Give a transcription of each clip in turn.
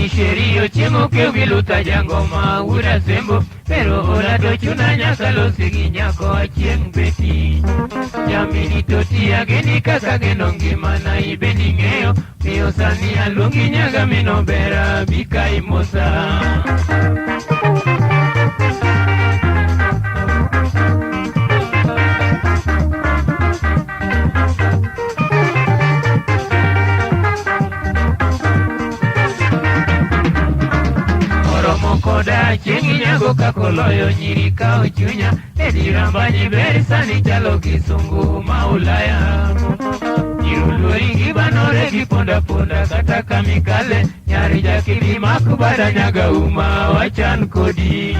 Sheri ochiemo kew gi luta jangoma wuda sembo pero ola to chuna nyaka losi gi nyako achieng' beti. Jamini to tiya geni kaka geno ngimana ibendi ng'eyo miyo sani aluongi nyaga mino bera bika imosa. Oromo koda chieng' inyago kakoloyo nyiri kawo chunya e dirambanyi ber sani chalo gi sungu ma Ulaya. Nyiri gibanore gi ponda ponda kata kamikale nyari jakidi mak bada nyaga uma wachan kodi.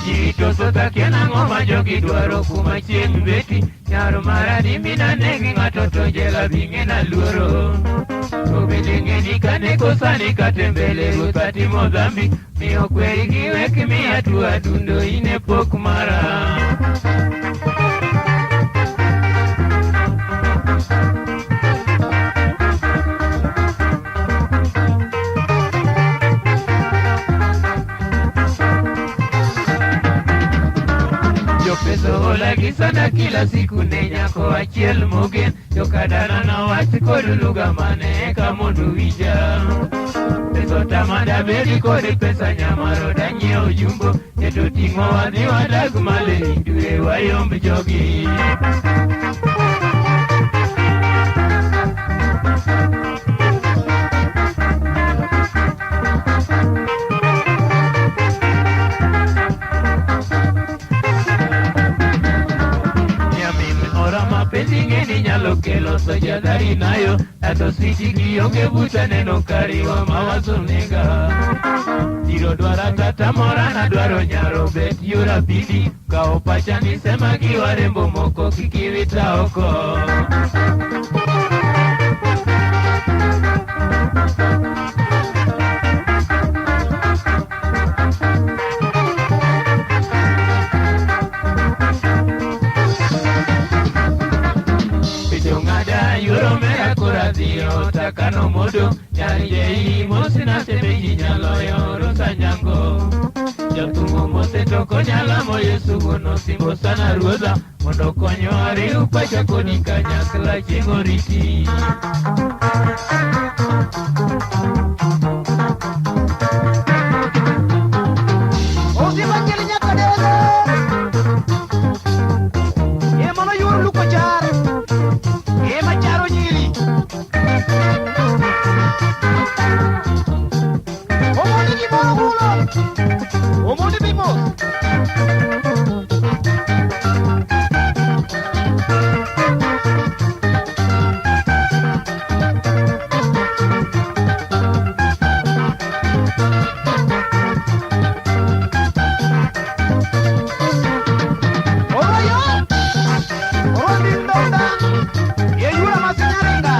Jito sota kiana ng'oma jogi dwaro kuma chieng' beti nyar marani mina negi ng'ato to jela bing'e na luoro. To bende ng'eni kane sani kate mbele ruoth atimo dhambi miyo kweri gi wek miya tuo adundo ine pok mara. Jopeso ola gi sana kila siku ne nyako achiel mogen jokadana nowach kod lugha mane eka mondo winja. Peso tamada bedi kod pesa nyamaro danyiewo jumbo eto ting'o wadhi wadag male dwe wayomb jogi. Nyamin ora mapenzi ng'eni nyalo kelo sojadhari nayo ato siti gionge buta neno kariwa mawazo nega. Tiro dwara tata mora na dwaro nyaro bet yora pidi kawo pacha ni sema gi warembo moko kikiwita oko. Picho ng'ada yuoro mera kora dhiyo takano modo nyar jei mosina semeji nyaloyo rosa nyango. Jathum mose to konyalamo Yesu wuon osimbo sana ruodha mondo okonywa riw pacha kodi kanyakla chieng' oriti. Osimba kel nyaka dede. Ema noyuoro luko char. Ema charo nyiri. Omondi gimoro hulo. Omondi dhi mos. Oroyo. Orondi ndonda. Yeyura masinyaringa.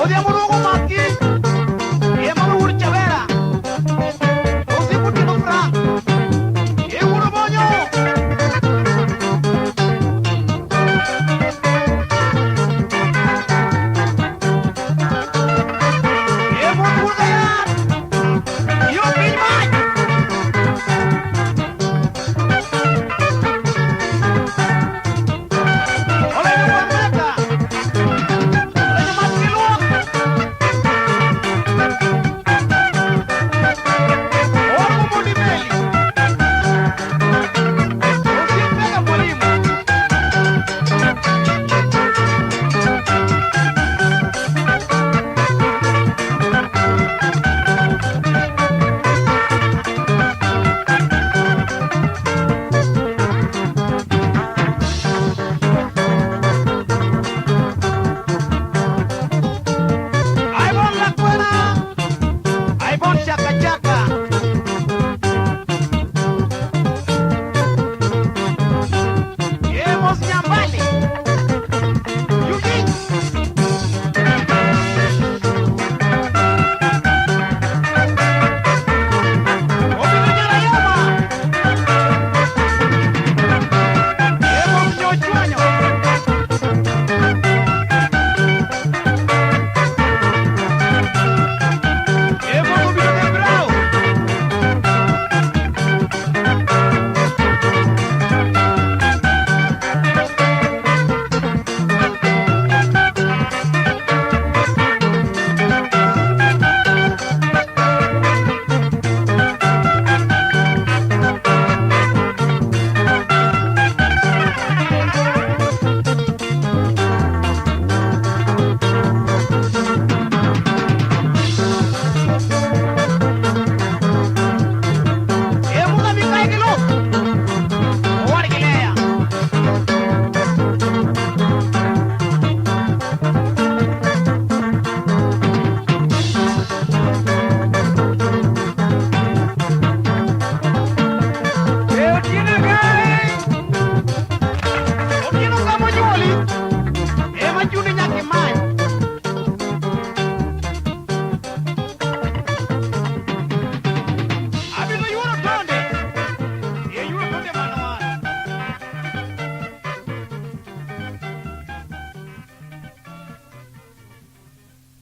Odhiambo duogo.